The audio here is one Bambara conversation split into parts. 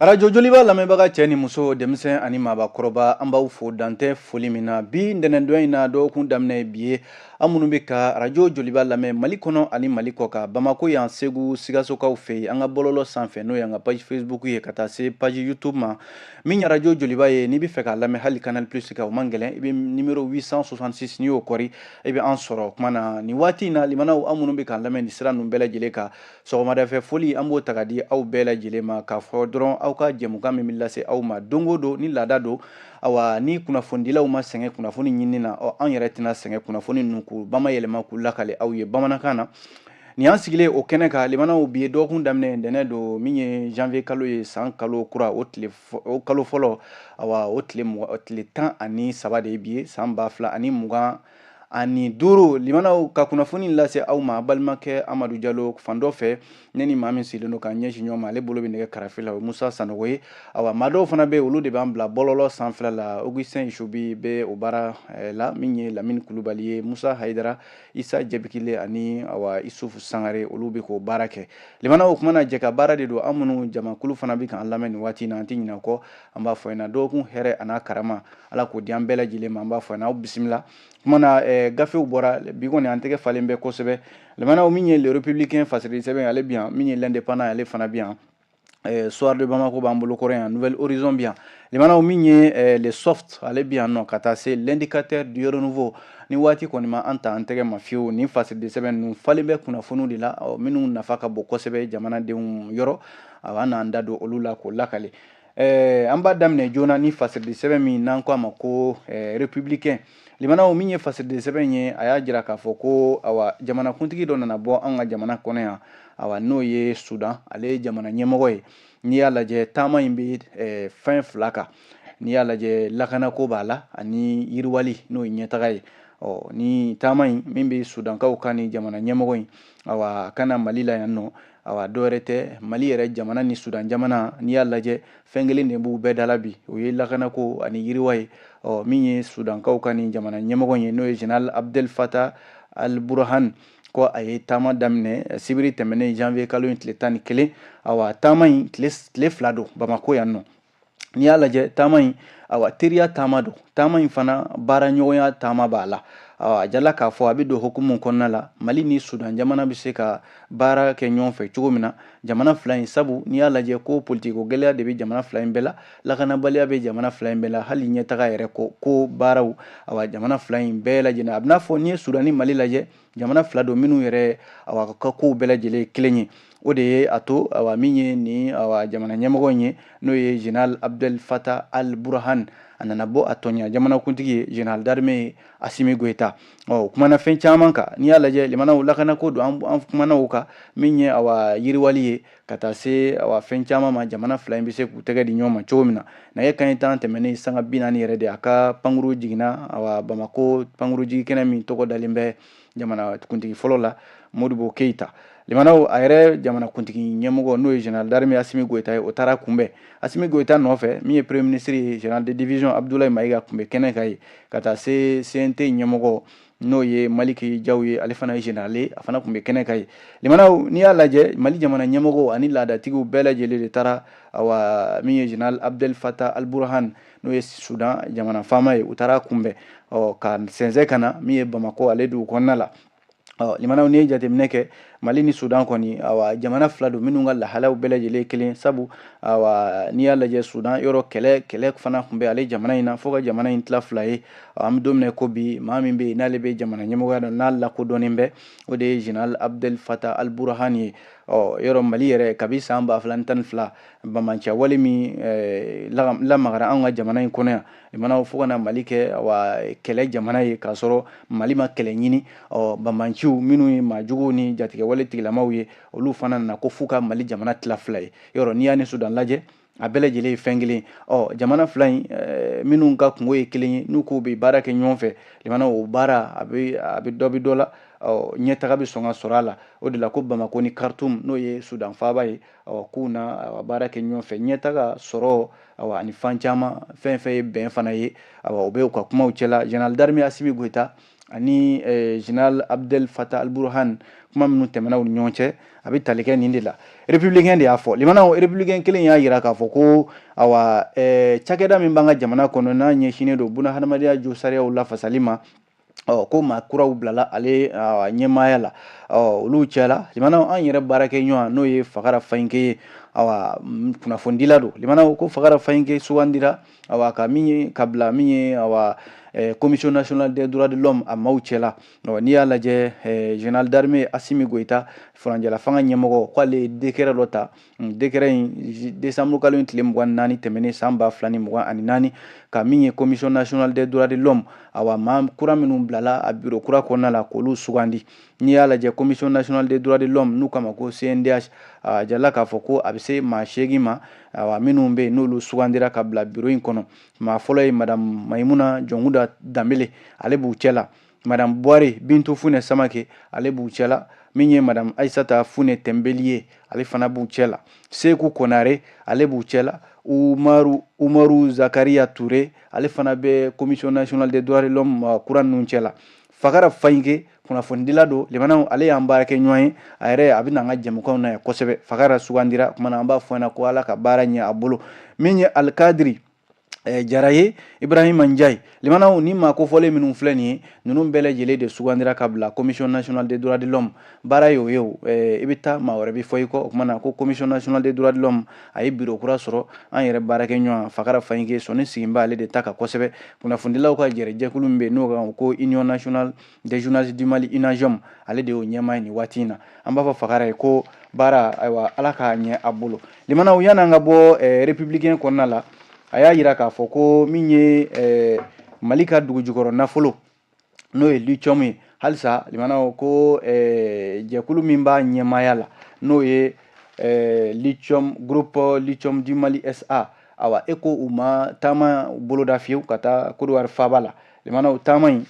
Arajo Joliba lamɛnbaga cɛ ni muso, denmisɛn ani maabakɔrɔba, an b'aw fo dantɛ foli min na bi ntɛnɛndon in na. Dɔgɔkun daminɛ ye bi ye. An minnu bɛ ka arajo Joliba lamɛn Mali kɔnɔ ani Mali kɔ kan, Bamako yan, Segu, Sikasokaw fɛ yen, an ka bɔlɔlɔ sanfɛ, n'o y'an ka page Facebook ye, ka taa se page YouTube ma, min ye arajo Joliba ye. N'i bɛ fɛ k'a lamɛn hali Canal Plus kan, o man gɛlɛn, i bɛ numéro 866, n'i y'o kɔri, i bɛ an sɔrɔ. O kuma na, nin waati in na, limanaw, an minnu bɛ k'an lamɛn nin sira ninnu bɛɛ lajɛlen kan, sɔgɔmadafɛ foli, an b'o ta ka di aw bɛɛ lajɛlen ma, k'a fɔ dɔrɔn aw ka jɛmukan min bɛ lase aw ma don o don ni laada don. Awa, ni kunnafonidilaw ma sɛgɛn kunnafoni ɲinini na, ɔ, an yɛrɛ tɛna sɛgɛn kunnafoni ninnu k'u bamayɛlɛma k'u lakale aw ye bamanankan na. Nin y'an sigilen o kɛnɛ kan. Limanaw, bi ye dɔgɔkun daminɛ, ntɛnɛn don, min ye janvier kalo ye, san kalo kura, o tile o kalo fɔlɔ, awa, o tile 13 de ye bi ye, san 2025. Limanaw, ka kunnafoni lase aw ma, balimakɛ Amadu Jalo fan dɔ fɛ, ne ni maa min sigilen don k'an ɲɛsin ɲɔgɔn ma, ale bolo bɛ nɛgɛ karafe la, o ye Musa Sanogo ye. Awa, maa dɔw fana bɛ yen, olu de b'an bila bɔlɔlɔ sanfɛla la. Augustin Isobi bɛ o baara la, min ye Lamini Kulubali ye, Musa Hayidara, Isa Jabikile ani awa Isufu Sangare, olu bɛ k'o baara kɛ. Limanaw, o kuma na, jɛ ka baara de don. An minnu jamakulu fana bɛ k'an lamɛn nin waati in na, an tɛ ɲinɛ kɔ. An b'a fɔ ɲɛna, dɔgɔkun hɛrɛ a n'a karama, Ala k'o di an bɛɛ lajɛlen ma. An b'a fɔ ɲɛna, aw bisimila. Kuma na, gafew bɔra bi kɔni, an tɛgɛ falen bɛ kosɛbɛ. Limanaw, min ye Le Républicain fasiri sɛbɛn, ale bi yan. Min ye L'Indépendant, ale fana bi yan. Soir de Bamako b'an bolo kɔrɔ yan, Nouvel Horizon bi yan. Limanaw, min ye Le Soft, ale bi yan nɔ, ka taa se L'Indicateur du Renouveau. Ni waati kɔni ma an ta an tɛgɛ ma fiyewu, nin fasiri sɛbɛn ninnu falen bɛ kunnafoniw de la, minnu nafa ka bon kosɛbɛ jamanadenw yɔrɔ. A b'an n'an da don olu la k'o lakale. An b'a daminɛ joona ni fasiridi sɛbɛn min n'an ko a ma ko Républicain. Limanaw, min ye fasiridi sɛbɛn ye, a y'a jira k'a fɔ ko awa, jamanakuntigi dɔ nana bɔ an ka jamana kɔnɔ yan, awa, n'o ye Sudan, ale ye jamana ɲɛmɔgɔ ye. N'i y'a lajɛ, taama in bɛ fɛn fila kan. N'i y'a lajɛ, lakanako b'a la ani yiriwali, n'o ye ɲɛtaga ye. Ɔ, ni taama in min bɛ Sudankaw kan ni jamana ɲɛmɔgɔ in, awa, a ka na Mali la yan nɔ, awa, dɔwɛrɛ tɛ, Mali yɛrɛ jamana ni Sudan jamana, n'i y'a lajɛ, fɛn kelen de b'u bɛɛ da la bi, o ye lakanako ani yiriwa ye. Ɔ, min ye Sudankaw ka ni jamana ɲɛmɔgɔ ye, n'o ye général Abdel Fattah al-Burhan, ko a ye taama daminɛ sibiri tɛmɛnen, janvier kalo in tile 11. Awa, taama in tile 2 don Bamako yan nɔ. N'i y'a lajɛ, taama in, awa, teriya taama don. Taama in fana, baara ɲɔgɔnya taama b'a la. Awa, a jala k'a fɔ a bɛ don hukumu kɔnɔna la, Mali ni Sudan jamana bɛ se ka baara kɛ ɲɔgɔn fɛ cogo min na, jamana fila in. Sabu n'i y'a lajɛ ko politiko gɛlɛya de bɛ jamana fila in bɛɛ la, lakanabaliya bɛ jamana fila in bɛɛ la, hali ɲɛtaga yɛrɛ ko baaraw, awa, jamana fila in bɛɛ lajɛlen, a bɛ n'a fɔ n'i ye Sudan ni Mali lajɛ, jamana fila don minnu yɛrɛ, awa, ka kow bɛɛ lajɛlen kelen ye. O de ye a to, awa, min ye nin, awa, jamana ɲɛmɔgɔ in ye, n'o ye général Abdel Fattah al-Burhan, a nana bɔ a tɔɲa jamanakuntigi ye, général d'armée ye Assimi Goïta. Ɔ, kumana fɛn caman kan. N'i y'a lajɛ, limanaw, lakanako don, an kumana o kan, min ye, awa, yiriwali ye, ka taa se, awa, fɛn caman ma, jamana fila in bɛ se k'u tɛgɛ di ɲɔgɔn ma cogo min na. Nɛgɛ kanɲɛ 10 tɛmɛnen sanga 40 yɛrɛ de, a ka pankuru jiginna, awa, Bamako pankuru jigi kɛnɛ min tɔgɔ dalen bɛ jamana kuntigi fɔlɔ la, Modibo Keyita. Limanaw, a yɛrɛ jamana kuntigi ɲɛmɔgɔ, n'o ye général d'armée Assimi Goïta ye, o taara kunbɛn Assimi Goïta nɔfɛ. Min ye premier ministre ye, général de division Abdoulaye Maïga, tun bɛ kɛnɛ kan ye, ka taa se CNT ɲɛmɔgɔ, n'o ye Maliki Jaw ye, ale fana ye général ye, a fana tun bɛ kɛnɛ kan ye. Limanaw, n'i y'a lajɛ, Mali jamana ɲɛmɔgɔ ani laadatigiw bɛɛ lajɛlen de taara, awa, min ye général Abdel Fattah al-Burhan, n'o ye Sudan jamana faama ye, u taara kunbɛn, ɔ, ka sɛnsɛn ka na min ye Bamakɔ, ale dugu kɔnɔna la. Ɔ, limanaw, n'i ye jateminɛ kɛ, Mali ni Sudan kɔni, awa, jamana fila don minnu ka lahalaw bɛɛ lajɛlen kelen. Sabu, awa, n'i y'a lajɛ, Sudan yɔrɔ, kɛlɛ fana tun bɛ ale jamana in na fo ka jamana in tila fila ye. An bɛ don min na ko bi, maa min bɛ yen n'ale bɛ jamana ɲɛmɔgɔya dɔn, n'a lakodɔnnen bɛ, o de ye général Abdel Fattah al-Burhan ye. Ɔ, yɔrɔ Mali yɛrɛ, kabi san 2012, banbaanciya wale min lamagara an ka jamana in kɔnɔ yan, limanaw, fo ka na Mali kɛ, awa, kɛlɛ jamana ye, k'a sɔrɔ Mali ma kɛlɛ ɲini. Ɔ, banbaanciw minnu ye maajuguw ni jatigɛwale tigilamaw ye, olu fana nana ko f'u ka Mali jamana tila fila ye. Yɔrɔ n'i y'a ni Sudan lajɛ, a bɛɛ lajɛlen ye fɛn kelen. Ɔ, jamana fila in minnu ka kungo ye kelen ye, n'u k'u bɛ baara kɛ ɲɔgɔn fɛ, limanaw, o baara a bɛ dɔ bɛ dɔ la, ɔ, ɲɛtaga bɛ sɔn ka sɔrɔ a la. O de la ko Bamako ni Khartoum, n'o ye Sudan faaba ye, ɔ, k'u na baara kɛ ɲɔgɔn fɛ, ɲɛtaga sɔrɔ, awa, ani fan caman, fɛn fɛn ye bɛn fana ye, awa, o bɛ u ka kumaw cɛla. Général d'armée Assimi Goïta, ani général Abdel Fattah al-Burhan, kuma minnu tɛmɛna u ni ɲɔgɔn cɛ, a bɛ tali kɛ nin de la. Républicain de y'a fɔ. Limanaw, républicain kelen y'a yira k'a fɔ ko awa cakɛda min b'an ka jamana kɔnɔ, n'a ɲɛsinnen don buna hadamadenya jo sariyaw lafasali ma, ɔ ko maa kuraw bilala ale ɲɛmaaya la. Ɔ olu cɛla, limanaw, an yɛrɛ baarakɛɲɔgɔn, n'o ye Fagara Fayinke ye, awa kunnafonidila don. Limanaw, ko Fagara Fayinke sugandira, awa ka min ka bila min ye, awa Commission nationale des droits de l'homme a maaw cɛla. N'i y'a lajɛ, général d'armée Assimi Goïta, furancɛla fanga ɲɛmɔgɔ, k'ale ye décret dɔ ta. Décret in, décembre kalo in tile 24 tɛmɛnen san 2024, ka min ye Commission nationale des droits de l'homme, awa maa kura minnu bilala a bureau kura kɔnɔna la, k'olu sugandi. N'i y'a lajɛ, Commission nationale des droits de l'homme, n'u k'a ma ko CNDH, a jirala k'a fɔ ko a bɛ se maa 8 ma, awa minnu bɛ yen n'olu sugandira ka bila bureau in kɔnɔ. Maa fɔlɔ ye madame Mayimuna Jɔnkuda Danbele, ale b'u cɛ la. Madame Buware Bintu Funɛ Samake, ale b'u cɛ la. Min ye madame Aïssata Funɛ Tɛnbeli ye, ale fana b'u cɛ la. Seku Konare, ale b'u cɛ la. Umaru Zakaria Touré, ale fana bɛ Commission nationale des droits de l'homme kura ninnu cɛ la. Fagara Fayinke, kunnafonidila don. Limanaw, ale y'an baarakɛ ɲɔgɔn ye, a yɛrɛ a bɛ n'an ka jɛmukanw na yan kosɛbɛ. Fagara sugandira kuma na, an b'a fɔ ɲɛna ko Ala ka baara ɲɛ a bolo. Min ye Alikadiri Jara ye, Ibrahima Njayi, limanaw, ni maa kofɔlen minnu filɛ nin ye, ninnu bɛɛ lajɛlen de sugandira ka bila Commission nationale des droits de l'homme. Baara ye o ye, o i bɛ taa, maa wɛrɛ bɛ fɔ i kɔ. O kuma na ko Commission nationale des droits de l'homme a ye bureau kura sɔrɔ. An yɛrɛ baarakɛ ɲɔgɔn Fagara Fayinke, sɔnni sigi b'ale de ta kan kosɛbɛ. Kunnafonidilaw ka jɛrɛjɛkulu min bɛ yen, n'o kan ko Union nationale des journalistes du Mali, UNAJOM, ale de y'o ɲɛmaa ye nin waati in na. An b'a fɔ Fagara ye ko baara, ayiwa, Ala k'a ɲɛ a bolo. Limanaw, yan'an ka bɔ républicain kɔnɔna la, a y'a yira k'a fɔ ko min ye Mali ka dugu jukɔrɔ nafolo, n'o ye lithium ye, halisa limanaw, ko jɛkulu min b'a ɲɛmaaya la, n'o ye lithium groupe Lithium du Mali SA, awa e ko u ma taama boloda fiyewu ka taa Côte d'Ivoire faaba la. Limanaw, taama in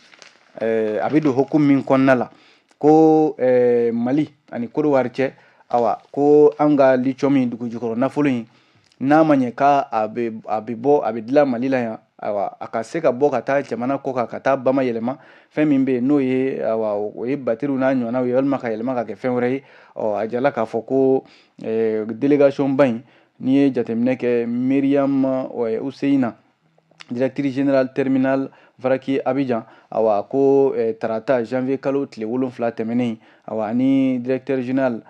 a bɛ don hukumu min kɔnɔna la, ko Mali ani Côte d'Ivoire cɛ, awa ko an ka lithium in, dugu jukɔrɔ nafolo in, n'a ma ɲɛ k'a a bɛ bɔ, a bɛ dilan Mali la yan, ayiwa a ka se ka bɔ ka taa jamana kɔ kan, ka taa bama yɛlɛma fɛn min bɛ yen, n'o ye awa o ye batiriw n'a ɲɔgɔnnaw ye, walima ka yɛlɛma ka kɛ fɛn wɛrɛ ye. Ɔ a jirala k'a fɔ ko délégation ba in, n'i ye jateminɛ kɛ, Miriam Useyina, directrice générale terminal Vraquier Abidjan, awa ko tarata janvier kalo tile 7 tɛmɛnen, awa ani directeur général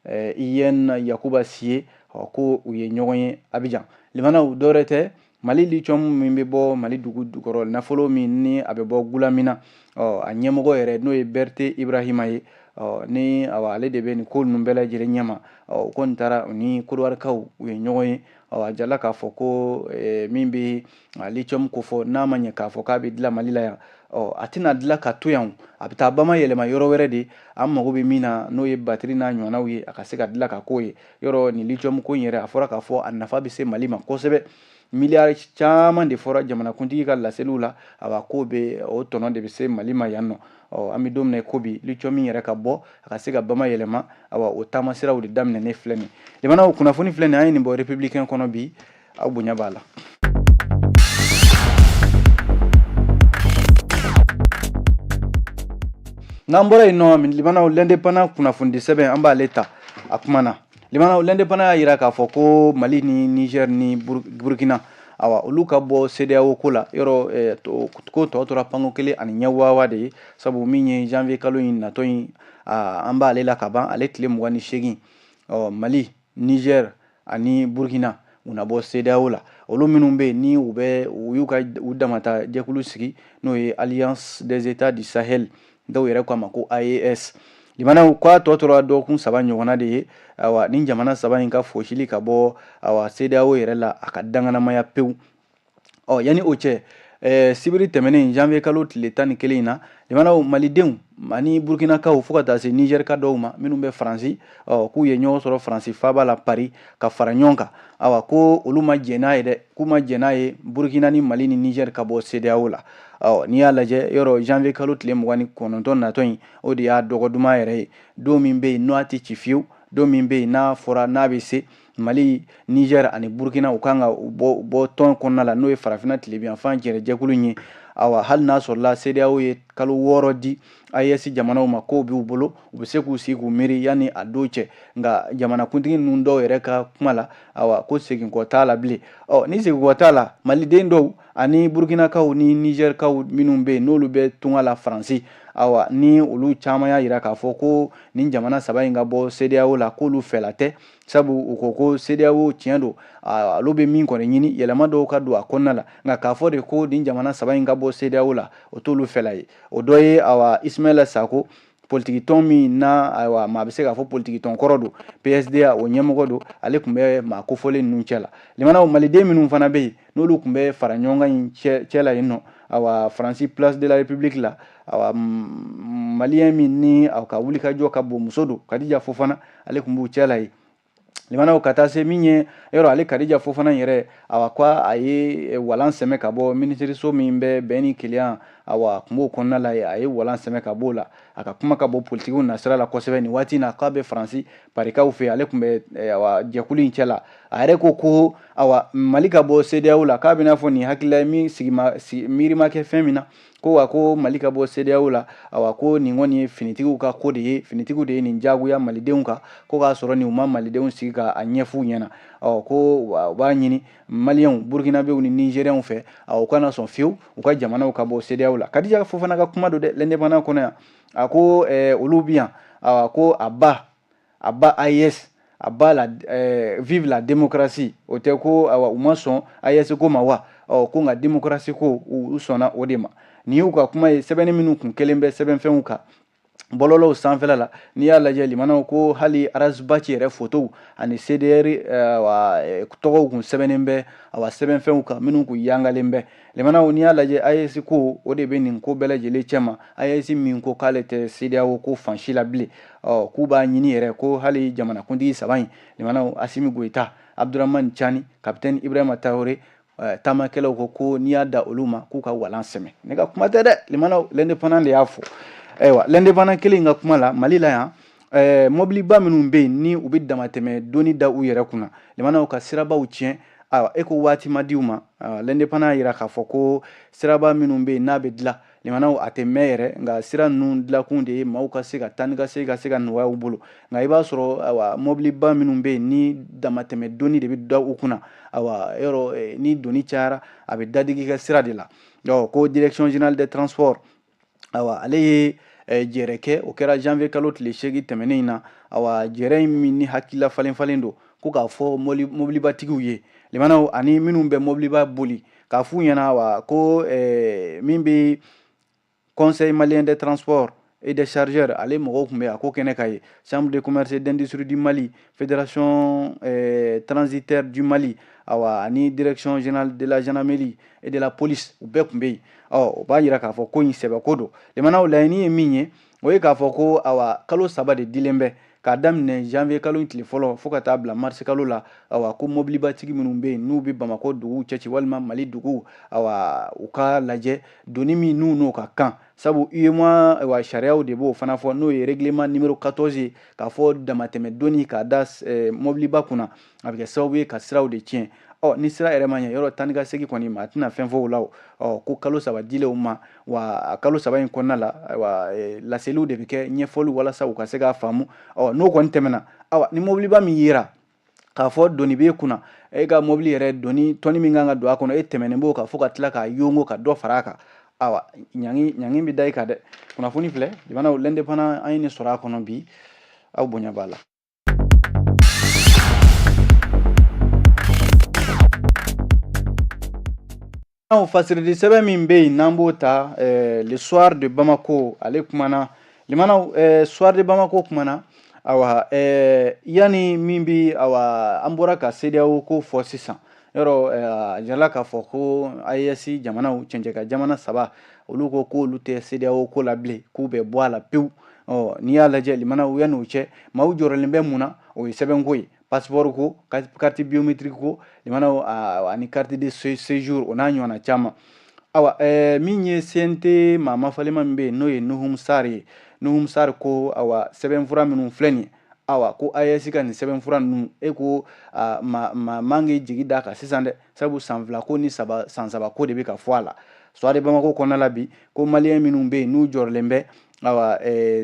Iyɛn Yakuba Siye, ko u ye ɲɔgɔn ye Abidjan. Limanaw, dɔwɛrɛ tɛ, Mali lithium min bɛ bɔ Mali dugu jukɔrɔ nafolo min ni a bɛ bɔ Gulamina, ɔ a ɲɛmɔgɔ yɛrɛ, n'o ye Berete Ibrahima ye, ɔ ni awa ale de bɛ nin ko ninnu bɛɛ lajɛlen ɲɛma. Ɔ o kɔni taara u ni Kodowari-kaw, u ye ɲɔgɔn ye. Ɔ a jirala k'a fɔ ko min bɛ lithium kofɔ, n'a ma ɲɛ k'a fɔ k'a bɛ dilan Mali la yan, ɔ a tɛna dilan ka to yan, a bɛ taa bama yɛlɛma yɔrɔ wɛrɛ de. An mago bɛ min na, n'o ye batiri n'a ɲɔgɔnnaw ye, a ka se ka dilan ka k'o ye yɔrɔ. Nin lithium ko in yɛrɛ, a fɔra k'a fɔ a nafa bɛ se Mali ma kosɛbɛ. Miliyari caman de fɔra jamanakuntigi ka laseliw la. Awa k'o bɛ o tɔnɔ de bɛ se Mali ma yan nɔ. Ɔ an bɛ don min na ko bi, lithium yɛrɛ ka bɔ, a ka se ka bama yɛlɛma, awa o taamasiraw de daminɛnen filɛ nin. Limanaw, kunnafoni filɛ nin, an ye nin bɔ républicain kɔnɔ bi, aw bonya b'a la. N'an bɔra yen nɔ, limanaw, l'Indépendant kunnafonidi sɛbɛn, an b'ale ta. A kuma na, limanaw, l'Indépendant y'a yira k'a fɔ ko Mali ni Niger ni Burkina, awa olu ka bɔ CEDEAO ko la yɔrɔ, ko tɔ tora panko kelen ani ɲɛwawa de ye. Sabu min ye janvier kalo in natɔ in, an b'ale la ka ban, ale tile 28, ɔ Mali, Niger ani Burkina, u na bɔ CEDEAO la. Olu minnu bɛ yen ni u bɛ u y'u ka u damata jɛkulu sigi, n'o ye Alliance des États du Sahel, dɔw yɛrɛ k'a ma ko AES. Limanaw, k'a tɔ tora dɔgɔkun 3 ɲɔgɔnna de ye, awa ni jamana 3 in ka fosili ka bɔ awa CEDEAO yɛrɛ la, a ka danganamaya pewu. Ɔ yanni o cɛ, sibiri tɛmɛnen janvier kalo tile 11 in na, limanaw, malidenw ani burkinakaw, fo ka taa se nizɛrika dɔw ma minnu bɛ Faransi, ɔ k'u ye ɲɔgɔn sɔrɔ Faransi faaba la Paris ka fara ɲɔgɔn kan. Awa ko olu ma jɛn n'a ye dɛ, k'u ma jɛn n'a ye Burkina ni Mali ni Nizɛri ka bɔ CEDEAO la. Ɔ n'i y'a lajɛ yɔrɔ, janvier kalo tile 29 natɔ in, o de y'a dɔgɔ duman yɛrɛ ye, don min bɛ yen n'o a tɛ ci fiyewu, don min bɛ yen n'a fɔra n'a bɛ se Mali, Niger ani Burkina, u kan ka bɔ tɔn kɔnɔna la, n'o ye farafinna tilebinyanfan jɛrɛjɛkulu in ye. Awa hali n'a sɔrɔla CEDEAO ye kalo 6 di AES jamanaw ma k'o b'u bolo, u bɛ se k'u sigi k'u miiri yanni a don cɛ. Nka jamanakuntigi ninnu dɔw yɛrɛ ka kuma la, awa ko seginkɔ t'a la bilen. Ɔ ni seginkɔ t'a la, maliden dɔw ani burkinakaw ni nizɛrikaw minnu bɛ yen n'olu bɛ tunga la Faransi, awa ni olu caman y'a yira k'a fɔ ko nin jamana saba in ka bɔ CEDEAO la, k'olu fɛla tɛ, sabu u ko ko CEDEAO tiɲɛ don, olu bɛ min kɔni ɲini yɛlɛma dɔw ka don a kɔnɔna la, nka k'a fɔ de ko nin jamana saba in ka bɔ CEDEAO la, o t'olu fɛla ye. O dɔ ye awa Ismaila Sako, politikitɔn min na ayiwa maa bɛ se k'a fɔ politikitɔn kɔrɔ don, PSDA o ɲɛmɔgɔ don, ale tun bɛ maa kofɔlen ninnu cɛ la. Limanaw, maliden minnu fana bɛ yen n'olu tun bɛ fara ɲɔgɔn kan in cɛ la yen nɔ, awa Faransi Place de la République la, awa maliyɛn min ni a ka wulikajɔ ka bon, muso don, Kadija Fofana, ale tun b'u cɛ la yen. Limanaw, ka taa se min ye yɔrɔ, ale Kadija Fofana yɛrɛ, awa ko a ye walan sɛmɛ ka bɔ minisiriso min bɛ bɛn ni kelenya, awa tun b'o kɔnɔna la yen, a ye walan sɛmɛ ka b'o la. A ka kuma ka bɔ politikiw nasira la kosɛbɛ nin waati in na, k'a bɛ Faransi parikaw fɛ, ale tun bɛ awa jɛkulu in cɛ la. A yɛrɛ ko ko awa Mali ka bɔ CEDEAO la, k'a bɛna fɔ nin hakilila ye min sigima miiri ma kɛ fɛn min na, ko wa ko Mali ka bɔ CEDEAO la, awa ko nin kɔni ye finitigiw ka ko de ye, finitigiw de ye nin jagoya malidenw kan, ko k'a sɔrɔ nin u ma malidenw sigi ka a ɲɛf'u ɲɛna. Ɔ ko u b'a ɲini maliyɛnw, burkinabɛw ni nigériens fɛ, u kana sɔn fiyewu u ka jamanaw ka bɔ CEDEAO la. Kadija Fofana ka kuma don dɛ, l'Indépendant kɔnɔ yan, a ko olu bi yan, awa ko a ba AES, a ba la vive la démocratie, o tɛ ko awa u ma sɔn AES ko ma wa, ɔ ko nka démocratie ko u sɔnna o de ma. Nin y'u ka kuma ye, sɛbɛnni minnu kun kelen bɛ sɛbɛnfɛnw kan bɔlɔlɔw sanfɛla la. N'i y'a lajɛ limanaw, ko hali Ras Bath yɛrɛ fotow ani CDR tɔgɔw kun sɛbɛnnen bɛ awa sɛbɛnfɛnw kan minnu kun yangalen bɛ. Limanaw, n'i y'a lajɛ AES ko o de bɛ nin ko bɛɛ lajɛlen cɛma. AES min ko k'ale tɛ CEDEAO ko fan si la bilen, ɔ k'u b'a ɲini yɛrɛ ko hali jamanakuntigi saba in, limanaw, Assimi Goïta, Abdourahamane Tiani, capitaine Ibrahima Traoré, taamakɛlaw ko ko n'i y'a da olu ma k'u ka walan sɛmɛ. Ne ka kuma tɛ dɛ, limanaw, l'Indépendant de y'a fɔ. Ayiwa, l'Indépendant kelen in ka kuma la, Mali la yan, mɔbiliba minnu bɛ yen ni u bɛ damatɛmɛ doni da u yɛrɛ kunna, limanaw, ka sirabaw tiɲɛ, ayiwa e ko waati ma di u ma. L'Indépendant y'a yira k'a fɔ ko siraba minnu bɛ yen n'a bɛ dilan, limanaw, a tɛ mɛn yɛrɛ, nka sira ninnu dilankun de ye maaw ka se ka taa ni ka se ka se ka nɔgɔya u bolo. Nka i b'a sɔrɔ ayiwa mɔbiliba minnu bɛ yen ni damatɛmɛ doni de bɛ da u kunna, ayiwa yɔrɔ ni doni cayara a bɛ dadigi kɛ sira de la. Ɔ ko direction générale des transports, ayiwa ale ye jɛrɛ kɛ, o kɛra janvier kalo tile 8 tɛmɛnen in na. Awa jɛrɛ in min ni hakilila falen falen don, ko k'a fɔ mɔbilibatigiw ye, limanaw, ani minnu bɛ mɔbiliba boli, k'a f'u ɲɛna wa ko min bɛ conseil malien des transports et des chargeurs, ale mɔgɔw tun bɛ a ko kɛnɛ ka ye, chambre de commerce et d'industrie du Mali, fédération transitaire du Mali, awa ani direction générale de la gendarmerie et de la police, u bɛɛ tun bɛ yen. Ɔ o b'a yira k'a fɔ ko in sɛbɛ ko don. Limanaw, laɲini ye min ye, o ye k'a fɔ ko awa kalo 3 de dilen bɛ k'a daminɛ janvier kalo in tile fɔlɔ fo ka taa bila mars kalo la, awa ko mɔbilibatigi minnu bɛ yen n'u bɛ Bamakɔ duguw cɛci walima Mali duguw, awa u ka lajɛ doni min n'u n'o ka kan, sabu UEMOA awa sariyaw de b'o fana fɔ, n'o ye règlement numéro 14 ye, k'a fɔ damatɛmɛ doni k'a da mɔbiliba kunna, a bɛ kɛ sababu ye ka siraw de tiɲɛ. Ɔ ni sira yɛrɛ ma ɲɛ, yɔrɔ taa ni ka segin kɔni maa tɛna fɛn fɔ o la. Ɔ ko kalo 3 dilen u ma, wa kalo 3 in kɔnɔna la, ayiwa laseliw de bɛ kɛ, ɲɛfɔliw walasa u ka se k'a faamu. Ɔ n'o kɔni tɛmɛna, awa ni mɔbiliba min yera k'a fɔ doni b'e kunna, e ka mɔbili yɛrɛ doni tɔni min kan ka don a kɔnɔ, e tɛmɛnen b'o kan fo ka tila k'a yongo ka dɔ fara a kan, awa ɲangi bɛ da i kan dɛ. Kunnafoni filɛ limanaw, l'Indépendant an ye nin sɔrɔ a kɔnɔ bi, aw bonya b'a la. Fasiridi sɛbɛn min bɛ yen n'an b'o ta le Soir de Bamako, ale kumana, limanaw, Soir de Bamako kumana, awa yanni min bi, awa an bɔra ka CEDEAO ko fɔ sisan, yɔrɔ a jirala k'a fɔ ko AES jamanaw, cɛncɛnka jamana 3, olu ko k'olu tɛ CEDEAO ko la bilen, k'u bɛ bɔ a la pewu. Ɔ n'i y'a lajɛ limanaw, yanni o cɛ maaw jɔrɔlen bɛ mun na, o ye sɛbɛnko ye, passeport ko, carte biométrique ko, limanaw, ani carte de séjour, o n'a ɲɔgɔnna caman. Awa min ye CNT maa mafalema min bɛ yen n'o ye Nuhum Sar ye, Nuhum Sar ko awa sɛbɛnfura minnu filɛ nin ye, Awa, ko AES ka nin sɛbɛnfura ninnu, e ko ma man k'i jigi da kan sisan dɛ, sabu san 2 ko ni san 3 ko de bɛ ka fɔ a la. Soir de Bamako kɔnɔna la bi, ko maliyɛn minnu bɛ yen n'u jɔrɔlen bɛ, awa,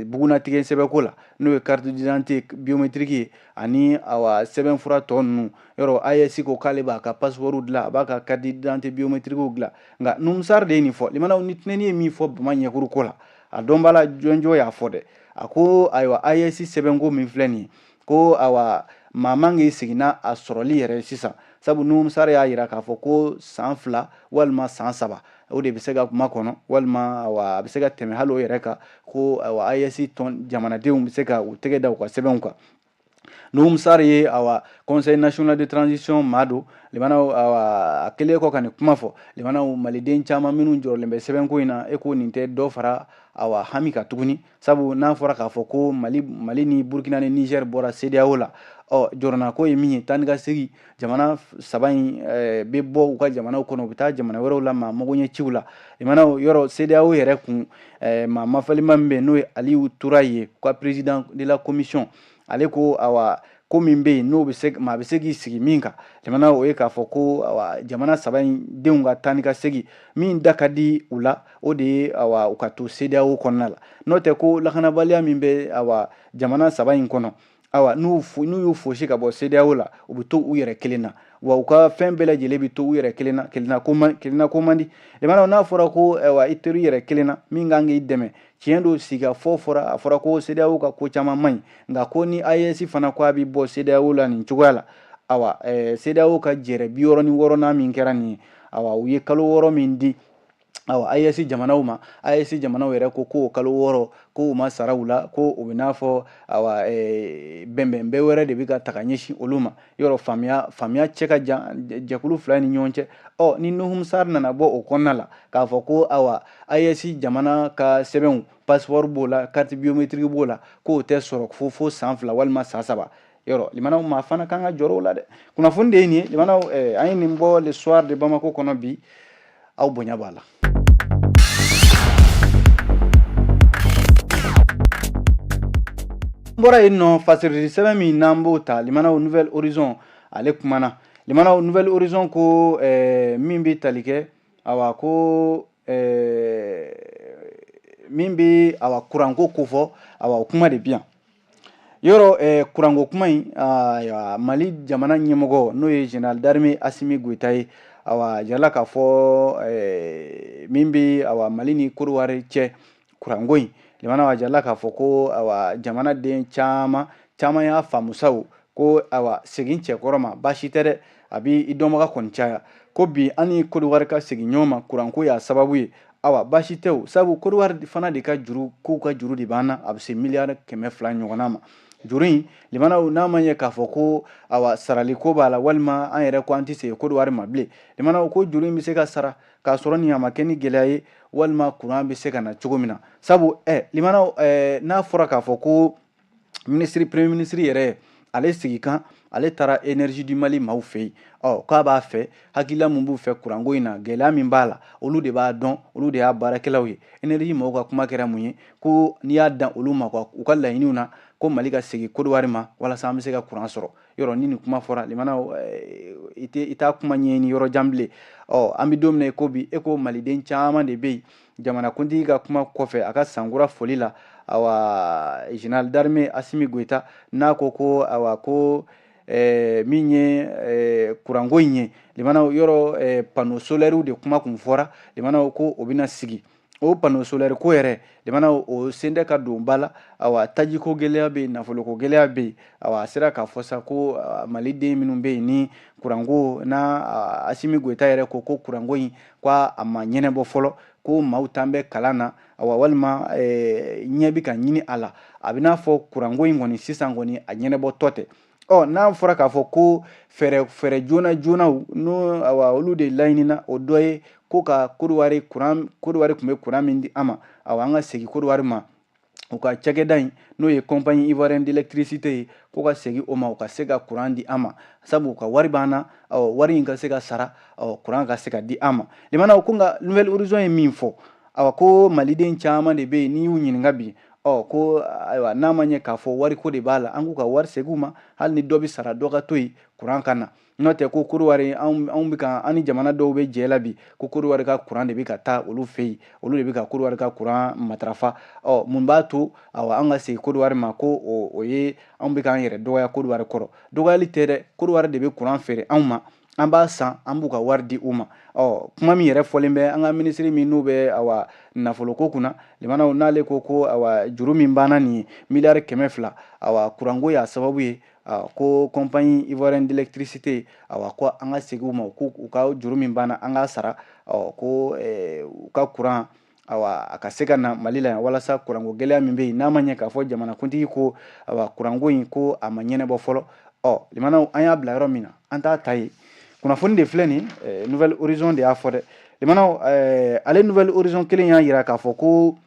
bugunatigɛ sɛbɛnko la, n'o ye carte d'identité biométrique ye, ani awa sɛbɛnfura tɔ ninnu, yɔrɔ AES ko k'ale b'a ka passeport dilan, a b'a ka carte d'identité biométrique dilan. Nka Nouhoum Sarr de ye nin fɔ. Limanaw, ni tɛnɛni ye min fɔ Bama ɲɛkuru ko la, a dɔnbaa la jɔnjɔn y'a fɔ dɛ. A ko ayiwa, AES sɛbɛnko min filɛ nin ye, ko awa, maa man k'i sigi n'a a sɔrɔli yɛrɛ ye sisan, sabu Nouhoum Sarr y'a yira k'a fɔ ko san 2 walima san 3, o de bɛ se ka kuma kɔnɔ, walima awa, a bɛ se ka tɛmɛ hali o yɛrɛ kan, ko awa, AES tɔn jamanadenw bɛ se ka u tɛgɛ da u ka sɛbɛnw kan. Nouhoum Sarr ye, awa, Conseil national de transition maa don. Limanaw, awa, a kɛlen kɔ ka nin kuma fɔ, limanaw, maliden caman minnu jɔrɔlen bɛ sɛbɛnko in na, e ko nin tɛ dɔ fara awa hami kan tuguni, sabu n'a fɔra k'a fɔ ko Mali ni Burkina ni Niger bɔra CEDEAO la, ɔ jɔrɔnako ye min ye, taa ni ka segin jamana saba in bɛ bɔ u ka jamanaw kɔnɔ, u bɛ taa jamana wɛrɛw la maa magoɲɛ ciw la. Limanaw, yɔrɔ CEDEAO yɛrɛ kun maa mafalima min bɛ yen, n'o ye Aliou Toura ye, ka président de la commission, ale ko awa, ko min bɛ yen n'o bɛ se, maa bɛ se k'i sigi min kan, jamana, o ye k'a fɔ ko awa, jamana saba in denw ka taa ni ka segin min da ka di u la, o de ye awa, u ka to CEDEAO kɔnɔna la. N'o tɛ, ko lakanabaliya min bɛ awa jamana saba in kɔnɔ, awa, n'u y'u fosi ka bɔ CEDEAO la, u bɛ to u yɛrɛ kelen na, wa u ka fɛn bɛɛ lajɛlen bɛ to u yɛrɛ kelen na. Kelenna ko man di. Limanaw, n'a fɔra ko awa, i tori yɛrɛ kelen na, min kan k'i dɛmɛ, tiɲɛ don, sigikafɔ fɔra, a fɔra ko CEDEAO ka ko caman man ɲi, nka ko ni AES fana ko a bɛ bɔ CEDEAO la nin cogoya la, awa, CEDEAO ka jɛrɛ 66nan min kɛra nin ye, awa, u ye kalo 6 min di, awa, AES jamanaw ma, AES jamanaw yɛrɛ ko k'o kalo 6 ko u ma sara u la, ko o bɛ n'a fɔ awa, bɛnbɛnbɛn wɛrɛ de bɛ ka ta ka ɲɛsin olu ma. Yɔrɔ faamuya cɛ ka jan jɛkulu fila ni ɲɔgɔn cɛ. Ɔ ni Nouhoum Sarr nana bɔ o kɔnɔna la k'a fɔ ko awa, AES jamana ka sɛbɛnw, passeport b'o la, carte biométrique b'o la, k'o tɛ sɔrɔ fo san 2 walima san 3, yɔrɔ limanaw, maa fana kan ka jɔrɔ o la dɛ. Kunnafoni de ye nin ye. Limanaw, an ye nin bɔ Le Soir de Bamako kɔnɔ bi. Aw bonya b'a la. N bɔra yen nɔ, fasirili sɛbɛn min n'an b'o ta, limanaw, Nouvel Horizon ale kumana. Limanaw, Nouvel Horizon ko min bɛ tali kɛ, awa, ko min bɛ, awa, kuranko kofɔ, awa, o kuma de bi yan. Yɔrɔ kuranko kuma in, ayiwa, Mali jamana ɲɛmɔgɔ, n'o ye général d'armée Assimi Goïta ye, awa, jirala k'a fɔ min bɛ, awa, Mali ni Côte d'Ivoire cɛ kuranko in, limanaw, a jirala k'a fɔ ko awa, jamanaden caman caman y'a faamu sa ko awa, segin cɛkɔrɔ ma baasi tɛ dɛ, a bɛ i dɔnbaga kɔni caya. Ko bi an ni Côte d'Ivoire ka segin ɲɔgɔn ma, kuranko y'a sababu ye, awa, baasi tɛ o, sabu Côte d'Ivoire fana de ka juru, k'u ka juru de b'an na, a bɛ se miliyari 200 ɲɔgɔnna ma. Juru in, limanaw, n'a ma ɲɛ k'a fɔ ko awa, sarali ko b'a la, walima an yɛrɛ ko an tɛ segin Côte d'Ivoire ma bilen, limanaw, ko juru in bɛ se ka sara k'a sɔrɔ nin a ma kɛ ni gɛlɛya ye, walima kuran bɛ se ka na cogo min na. Sabu limanaw, n'a fɔra k'a fɔ ko ministre, premier ministre yɛrɛ, ale sigi kan, ale taara Énergie du Mali maaw fɛ yen, ɔ k'a b'a fɛ, hakilila mun b'u fɛ kuranko in na, gɛlɛya min b'a la, olu de b'a dɔn, olu de y'a baarakɛlaw ye. Énergie maaw ka kuma kɛra mun ye? Ko n'i y'a dan olu ma, u ka laɲiniw na, ko Mali ka segin Côte d'Ivoire ma walasa an bɛ se ka kuran sɔrɔ. Yɔrɔ ni nin kuma fɔra, limanaw, i t'a kuma ɲɛɲini yɔrɔ jan bilen. Ɔ an bɛ don min na i ko bi, e ko maliden caman de bɛ yen, jamanakuntigi ka kuma kɔfɛ, a ka sankura foli la, awa, général d'armée Assimi Goïta n'a ko ko awa, ko min ye kuranko in ye, limanaw, yɔrɔ panneau solaire de kuma kun fɔra, limanaw, ko o bɛna sigi. O panneau solaire ko yɛrɛ, limanaw, o sen tɛ ka don ba la. Awa, tajiko gɛlɛya bɛ yen, nafoloko gɛlɛya bɛ yen. Awa, a sera k'a fɔ sa ko maliden minnu bɛ yen ni kuranko n'a, Assimi Goïta yɛrɛ ko ko kuranko in, ko a ma ɲɛnabɔ fɔlɔ, ko maaw tan bɛ kalan na, awa, walima ɲɛ bɛ ka ɲini a la, a bɛ n'a fɔ kuranko in kɔni sisan kɔni a ɲɛnabɔtɔ tɛ. Ɔ n'a fɔra k'a fɔ ko fɛɛrɛ joona joonaw n'o, awa, olu de laɲinina, o dɔ ye ko ka Côte d'Ivoire kuran, Côte d'Ivoire tun bɛ kuran min di an ma, awa, an ka segin Côte d'Ivoire ma, u ka cakɛda in, n'o ye Compagnie ivoirienne d'électricité ye, ko ka segin o ma, u ka se ka kuran di an ma, sabu u ka wari b'an na, ɔ wari in ka se ka sara, ɔ kuran ka se ka di an ma. Limanaw, ko nka Nouvel Horizon ye min fɔ, awa, ko maliden caman de bɛ yen, n'i y'u ɲininka bi, Ɔ ko ayiwa, n'a ma ɲɛ k'a fɔ wariko de b'a la, an k'u ka wari segin u ma, hali ni dɔ bɛ sara, dɔ ka to yen, kuran ka na. N'o tɛ, ko Kodiwari, anw bɛ ka, an ni jamana dɔw bɛ jɛ la bi, ko Kodiwari ka kuran de bɛ ka taa olu fɛ yen, olu de bɛ ka Kodiwari ka kuran matarafa. Ɔ mun b'a to awa an ka segin Kodiwari ma? Ko o ye anw bɛ k'an yɛrɛ dɔgɔya Kodiwari kɔrɔ. Dɔgɔyali tɛ dɛ, Kodiwari de bɛ kuran feere anw ma, an b'a san, an b'u ka wari di u ma. Ɔ kuma min yɛrɛ fɔlen bɛ an ka minisiri min n'u bɛ awa nafoloko kunna, limanaw, n'ale ko ko awa juru min banna nin ye miliyari 200, awa kuranko y'a sababu ye, ko Compagnie ivoirienne d'électricité, awa ko an ka segin u ma, ko u ka juru min banna, an k'a sara. Ɔ ko u ka kuran, awa a ka se ka na Mali la yan, walasa kuranko gɛlɛya min bɛ yen, n'a ma ɲɛ k'a fɔ jamanakuntigi ko awa kuranko in ko a ma ɲɛnabɔ fɔlɔ. Ɔ limanaw, an y'a bila yɔrɔ min na, an t'a ta yen. Kunnafoni de filɛ nin, Nouvel Horizon de y'a fɔ dɛ. Limanaw, ale Nouvel Horizon kelen y'a yira k'a fɔ ko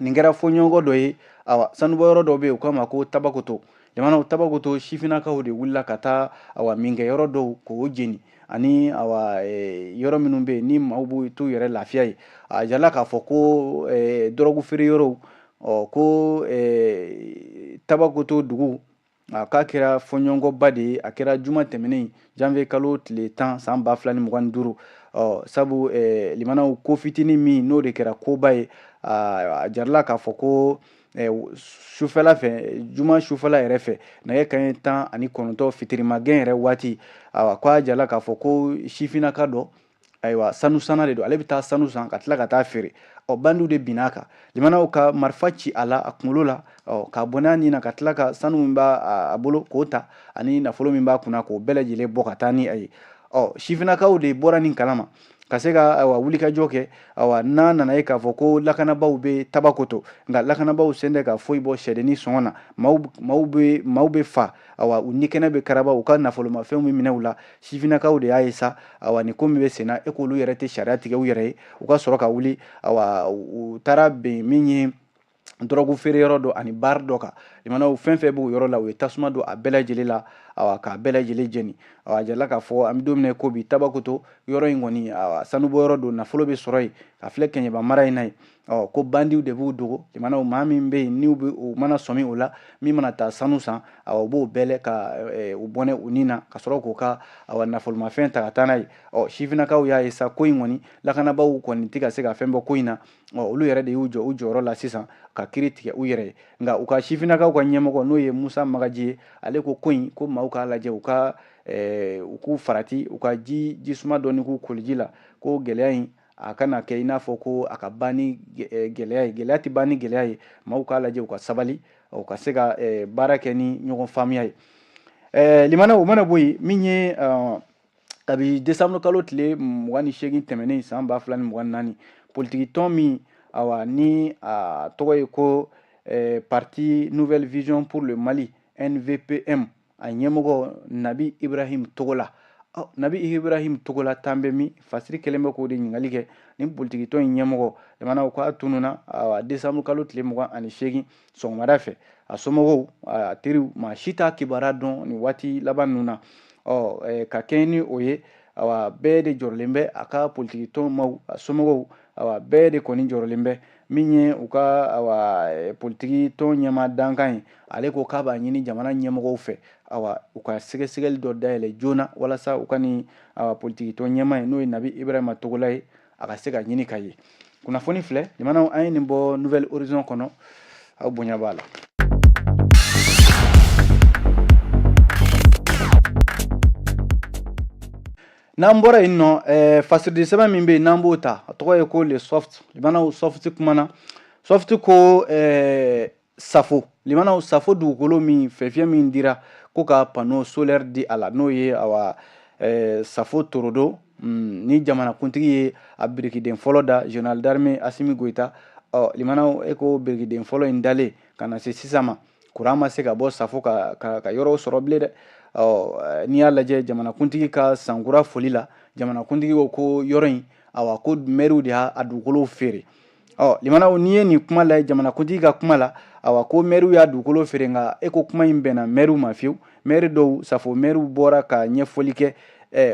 nin kɛra fɔɲɔgɔnkɔ dɔ ye. Awa sanubɔyɔrɔ dɔ bɛ yen, u k'a ma ko Tabakoto. Limanaw, Tabakoto sifinnakaw de wulila ka taa awa minkɛyɔrɔ dɔw k'o jeni, ani awa yɔrɔ minnu bɛ yen ni maaw b'u t'u yɛrɛ lafiya ye. A jirala k'a fɔ ko dɔrɔgu feere yɔrɔw, ɔ ko Tabakoto dugu, a k'a kɛra fɔɲɔgɔnkɔba de ye. A kɛra juma tɛmɛnen, janvier kalo tile 10, san 2025. Ɔ sabu limanaw, ko fitinin min n'o de kɛra koba ye, a jarala k'a fɔ ko sufɛla fɛ, juma sufɛla yɛrɛ fɛ, nɛgɛ kanɲɛ 19, fitirimagɛn yɛrɛ waati, awa ko a jarala k'a fɔ ko sifinnaka dɔ, ayiwa sanu sanna de don, ale bɛ taa sanu san ka tila ka taa feere. Ɔ bandiw de binna a kan, limanaw, ka marifa ci a la a kunkolo la, ɔ ka bɔnɛ a nin na, ka tila ka sanu min b'a a bolo k'o ta, ani nafolo min b'a kunna k'o bɛɛ lajɛlen bɔ ka taa ni a ye. Ɔ sifinnakaw de bɔra nin kalama ka se ka ayiwa wulikajɔ kɛ. Awa n'a nana ye k'a fɔ ko lakanabaaw bɛ Tabakoto, nka lakanabaaw sen tɛ ka foyi bɔ sɛdennin sɔngɔ na. Maaw bɛ fa, awa u ni kɛnɛ bɛ karaba, u ka nafolomafɛnw bɛ minɛ u la. Sifinnakaw de y'a ye sa, awa nin ko min bɛ sen na, e k'olu yɛrɛ tɛ sariya tigɛ u yɛrɛ ye, u ka sɔrɔ ka wuli. Awa u taara bɛn min ye dɔrɔgu feere yɔrɔ dɔ ani bar dɔ kan, limanaw, fɛn fɛn b'o yɔrɔ la, u ye tasuma don a bɛɛ lajɛlen la, awa k'a bɛɛ lajɛlen jeni. Awa a jirala k'a fɔ an bɛ don min na ko bi, Tabakoto yɔrɔ in kɔni, awa sanubɔyɔrɔ don, nafolo bɛ sɔrɔ yen ka filɛ Kɛɲɛba mara in na yen. Ɔ ko bandiw de b'u dogo. Limanaw, maa min bɛ yen n'u bɛ u mana sɔmi o la, min mana taa sanu san, awa u b'o bɛlɛ ka u bɔnɛ u ni na, ka sɔrɔ k'u ka awa nafolomafɛn ta ka taa n'a ye. Ɔ sifinnakaw y'a ye sa, ko in kɔni, lakanabaaw kɔni tɛ ka se ka fɛn bɔ ko in na. Ɔ olu yɛrɛ de y'u jɔ u jɔyɔrɔ la sisan ka kiiri tigɛ u yɛrɛ ye. Nka u ka sifinnakaw ka ɲɛmɔgɔ, n'o ye Musa Magaji ye, ale ko ko in ko maaw k'a lajɛ, u ka u k'u farati, u ka ji jisuma dɔɔni k'u koliji la, ko gɛlɛya in a kana kɛ i n'a fɔ ko a ka ban ni gɛlɛya ye. Gɛlɛya tɛ ban ni gɛlɛya ye. Maaw k'a lajɛ, u ka sabali, u ka se ka baara kɛ ni ɲɔgɔn faamuya ye. Limana, o mana bɔ yen, min ye kabi décembre kalo tile 28 tɛmɛnen, san 2024, politiki tɔn min, awa ni a tɔgɔ ye ko Parti Nouvelle Vision pour le Mali, NVPM, a ɲɛmɔgɔ Nabi Ibrahim Togola. Ɔ Nabi Ibrahim Togola tan bɛ min? Fasiri kɛlen bɛ k'o de ɲininkali kɛ. Ni politiki tɔn in ɲɛmɔgɔ, jamanaw, k'a tununa, awa décembre kalo tile 28 sɔgɔmada fɛ. A somɔgɔw, a teriw, maa si t'a kibaruya dɔn nin waati laban ninnu na. Ɔ ka kɛɲɛ ni o ye, awa bɛɛ de jɔrɔlen bɛ, a ka politiki tɔn maaw, a somɔgɔw, awa bɛɛ de kɔni jɔrɔlen bɛ. Min ye u ka awa politiki tɔn ɲɛmaa dankan ye, ale ko k'a b'a ɲini jamana ɲɛmɔgɔw fɛ, awa u ka sɛgɛsɛgɛli dɔ dayɛlɛ joona, walasa u ka nin awa politiki tɔn ɲɛmaa ye, n'o ye Nabi Ibrahima Togola ye, a ka se ka ɲini ka ye. Kunnafoni filɛ, jamanaw, an ye nin bɔ Nouvel Horizon kɔnɔ, aw bonya b'a la. N'an bɔra yen nɔ, fasiridi sɛbɛn min bɛ yen n'an b'o ta, a tɔgɔ ye ko Le Soft. Limanaw, Soft kumana. Soft ko Safo, limanaw, Safo dugukolo min fɛnfiyɛ min dira ko ka panneau solaire di a la, n'o ye awa Safo Torodo, ni jamanakuntigi ye a birikiden fɔlɔ da, général d'armée Assimi Goïta. Ɔ limanaw, e ko birikiden fɔlɔ in dalen ka na se sisan ma, kuran ma se ka bɔ Safo ka yɔrɔw sɔrɔ bilen dɛ. Ɔ n'i y'a lajɛ, jamanakuntigi ka sankura foli la, jamanakuntigi ko ko yɔrɔ in, awa ko mɛriw de y'a dugukolo feere. Ɔ limanaw, n'i ye nin kuma lajɛ, jamanakuntigi ka kuma la, awa ko mɛriw y'a dugukolo feere, nka e ko kuma in bɛnna mɛriw ma fiyewu. Mɛri dɔw, Safo mɛriw bɔra ka ɲɛfɔli kɛ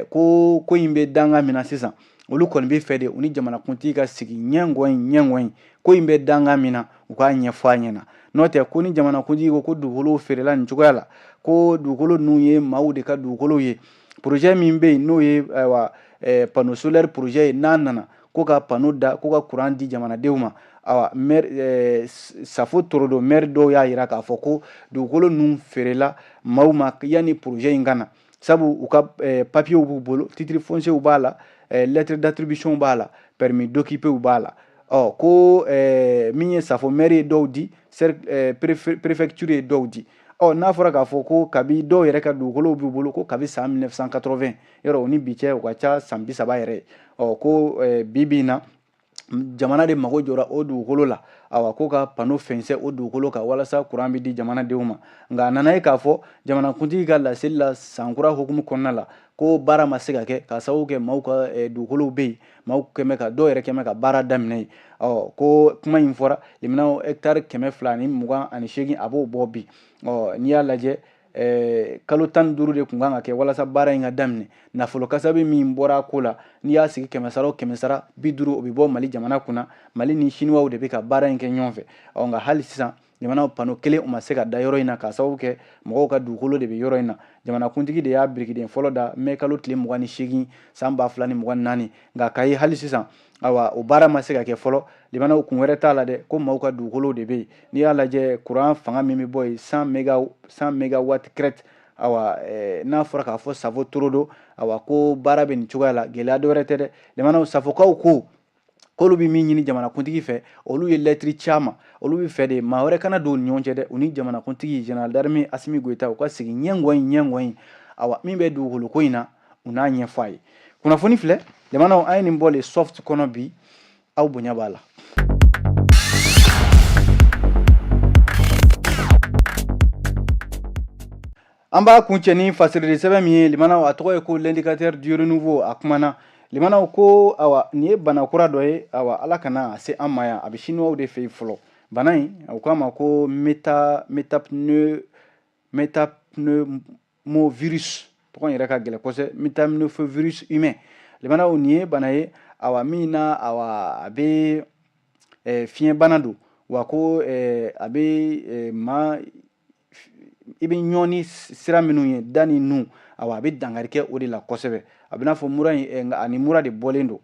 ko ko in bɛ danga min na sisan, olu kɔni bɛ fɛ de u ni jamanakuntigi ka sigi ɲɛngɔn ɲɛngɔn. Ko in bɛ danga min na, u k'a ɲɛfɔ a ɲɛna. N'o tɛ ko ni jamanakuntigi ko ko dugukolow feerela nin cogoya la, ko dugukolo ninnu ye maaw de ka dugukolow ye, projet min bɛ yen n'o ye ayiwa panneau solaire projet ye, n'a nana ko ka panneau da, ko ka courant di jamanadenw ma, awa maire Safo Torodo maire dɔw y'a jira k'a fɔ ko dugukolo ninnu feerela maaw ma yanni projet in ka na, sabu u ka papiers b'u bolo, titre foncier b'a la, lettre d'attribution b'a la, permis d'occuper b'a la. Ɔ ko min ye Safo maire ye dɔw di, préfecture ye dɔw di. Ɔ n'a fɔra k'a fɔ ko kabi dɔw yɛrɛ ka dugukolow b'u bolo ko kabi san 1980, yɔrɔ o ni bi cɛ o ka ca san 30 yɛrɛ ye. Ɔ ko bi bi in na jamana de mago jɔra o dugukolo la, awa ko ka panneau fɛnsɛ o dugukolo kan walasa kuran bɛ di jamanadenw ma. Nka a nana ye k'a fɔ jamanakuntigi ka laseli la sankura hukumu kɔnɔna la ko baara ma se ka kɛ k'a sababu kɛ maaw ka dugukolow bɛ yen, maaw kɛmɛ ka dɔw yɛrɛ kɛmɛ ka baara daminɛ yen. Ɔ ko kuma in fɔra limanaw hectare 228 a b'o bɔ bi. Ɔ n'i y'a lajɛ kalo 15 de tun kan ka kɛ walasa baara in ka daminɛ. Nafolo kasabi min bɔra a ko la, n'i y'a sigi kɛmɛ sara o kɛmɛ sara 50 o bɛ bɔ Mali jamana kunna. Mali ni Siniwaw de bɛ ka baara in kɛ ɲɔgɔn fɛ. Ɔ nka hali sisan jamana panneau kelen o ma se ka da yɔrɔ in na k'a sababu kɛ mɔgɔw ka dugukolo de bɛ yɔrɔ in na. Jamanakuntigi de y'a birikiden fɔlɔ da mɛ kalo tile 28 san 2024, nka k'a ye hali sisan awa o baara ma se ka kɛ fɔlɔ. Limanaw kun wɛrɛ t'a la dɛ, ko maaw ka dugukolow de bɛ yen. N'i y'a lajɛ kuran fanga min bɛ bɔ yen 100 mégawatt crête, awa n'a fɔra k'a fɔ Safo Torodo, awa ko baara bɛ nin cogoya la, gɛlɛya dɔ wɛrɛ tɛ dɛ. Limanaw Safokaw ko k'olu bɛ min ɲini jamanakuntigi fɛ, olu ye lɛtiri caman, olu bɛ fɛ de maa wɛrɛ kana don u ni ɲɔgɔn cɛ dɛ, u ni jamanakuntigi général d'armée Assimi Goïta u ka sigi ɲɛngɔyin, awa min bɛ dugukolo ko in na u n'a ɲɛfɔ a ye. Kunnafoni filɛ limanaw, an ye nin bɔ le soft kɔnɔ bi, aw bonya b'a la. An b'a kuncɛ ni fasirili sɛbɛn min ye limanaw, a tɔgɔ ye ko l'indicateur du renouveau. A kumana limanaw ko awa nin ye bana kura dɔ ye, awa ala kana a se an ma yan, a bɛ siniwaw de fɛ yen fɔlɔ. Bana in u k'a ma ko métapneumovirus, tɔgɔ in yɛrɛ ka gɛlɛn kosɛbɛ, métapneumovirus humain. Limanaw nin ye bana ye awa min na awa a bɛ fiɲɛbana don, wa ko a bɛ maa i bɛ ɲɔn ni sira minnu ye, da ni nun, awa a bɛ dankari kɛ o de la kosɛbɛ. A bɛ n'a fɔ mura in, nka ani mura de bɔlen don,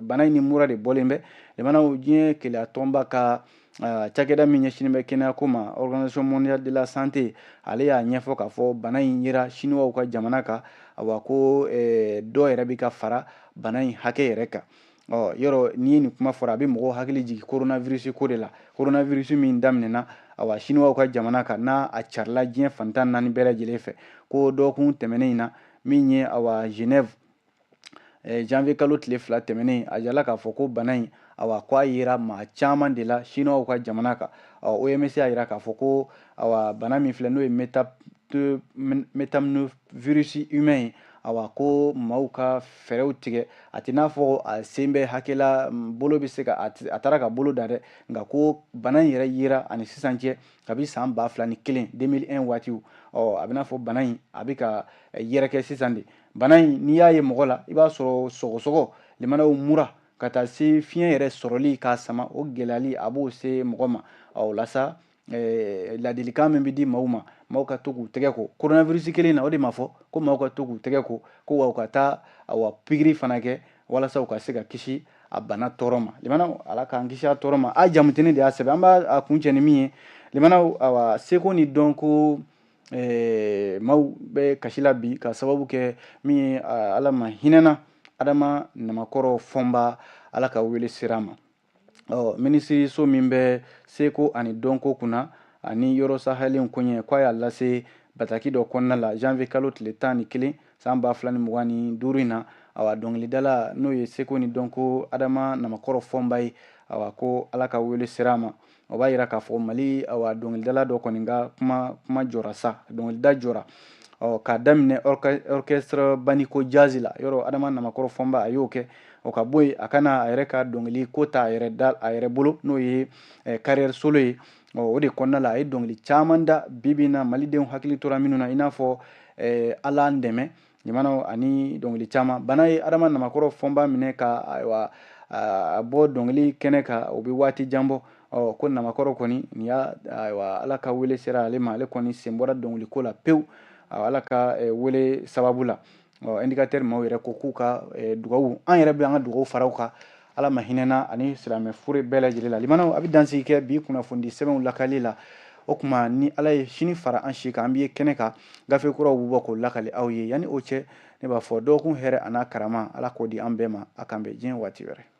bana in ni mura de bɔlen bɛ. Limanaw diɲɛ keleya tɔnba ka cakɛda min ɲɛsinnen bɛ kɛnɛyako ma, Organisation mondiale de la santé, ale y'a ɲɛfɔ k'a fɔ bana in yera siniwaw ka jamana kan, awa ko dɔ yɛrɛ bɛ ka fara bana in hakɛ yɛrɛ kan. Ɔ yɔrɔ n'i ye nin kuma fɔra, a bɛ mɔgɔw hakili jigin coronavirus ko de la, coronavirus min daminɛna awa siniwaw ka jamana kan, n'a a carila diɲɛ fan 14 bɛɛ lajɛlen fɛ. Ko dɔgɔkun tɛmɛnen in na min ye awa Genève janvier kalo tile 2 tɛmɛnen, a jala k'a fɔ ko bana in awa ko a yera maa caman de la siniwaw ka jamana kan. Ɔ OMS y'a jira k'a fɔ ko awa bana min filɛ n'o ye métapneumovirus humain ye, awa ko maaw ka fɛɛrɛw tigɛ, a tɛ n'a fɔ a sen bɛ hakɛ la, bolo bɛ se ka a taara ka bolo da dɛ, nka ko bana in yɛrɛ yera ani sisan cɛ kabi san 2001 2001 waatiw. Ɔ a bɛ n'a fɔ bana in a bɛ ka yɛrɛkɛ sisan de. Bana in n'i y'a ye mɔgɔ la, i b'a sɔrɔ sɔgɔsɔgɔ limanaw mura ka taa se fiɲɛ yɛrɛ sɔrɔli k'a sama, o gɛlɛyali a b'o se mɔgɔ ma. Ɔ o la sa ladilikan min bɛ di maaw ma, maaw ka to k'u tɛgɛ ko coronavirus kelen na, o de ma fɔ ko maaw ka to k'u tɛgɛ ko, ko wa u ka taa awa pikiri fana kɛ walasa u ka se ka kisi a bana tɔɔrɔ ma. Limanaw ala k'an kisi a tɔɔrɔ ma. A jamutini de y'a sɛbɛn, an b'a kuncɛ ni min ye limanaw, awa seko ni dɔnko maaw bɛ kasi la bi ka sababu kɛ min ye ala ma hinɛna Adama Namakɔrɔ Fɔnba, ala ka wele sera a ma. Ɔ minisiriso min bɛ seko ani dɔnko kunna ani yɔrɔ sahalen koɲɛ, k'a y'a lase bataki dɔ kɔnɔna la janvier kalo tile 11 san 2025 in na. Awa dɔnkilidala n'o ye seko ni dɔnko Adama Namakɔrɔ Fɔnba ye, awa ko ala ka wele sera a ma. O b'a yira k'a fɔ Mali awa dɔnkilidala dɔ kɔni ka kuma jɔra sa, dɔnkilida jɔra. Ɔ k'a daminɛ orchestre Baniko Jazz la, yɔrɔ Adama Namakɔrɔ Fɔnba a y'o kɛ. O ka bɔ yen, a kana a yɛrɛ ka dɔnkili ko ta a yɛrɛ da a yɛrɛ bolo, n'o ye carrière solo ye. Ɔ o de kɔnɔna la a ye dɔnkili caman da bi bi in na malidenw hakili tora minnu na, i n'a fɔ ala an dɛmɛ jamanaw ani dɔnkili caman. Bana ye Adama Namakɔrɔ Fɔnba minɛ ka ayiwa a bɔ dɔnkili kɛnɛ kan, o bɛ waati jan bɔ. Ɔ ko Namakɔrɔ kɔni nin y'a, ayiwa, Ala ka wele sera ale ma, ale kɔni sen bɔra dɔnkiliko la pewu, Ala ka wele sababu la. Ɔ Indicateur maaw yɛrɛ ko k'u ka dugawu, an yɛrɛ bɛ an ka dugawu fara u kan, Ala ma hinɛna ani silamɛ fure bɛɛ lajɛlen la. Limanaw, a bɛ dansigi kɛ bi kunnafonidi sɛbɛnw lakali la. O tuma, ni Ala ye sini fara an si kan, an bɛ ye kɛnɛ kan, gafe kuraw bɛ bɔ k'o lakali aw ye. Yanni o cɛ, ne b'a fɔ dɔgɔkun hɛrɛ a n'a karama, Ala k'o di an bɛɛ ma. A k'an bɛn diɲɛ waati wɛrɛ.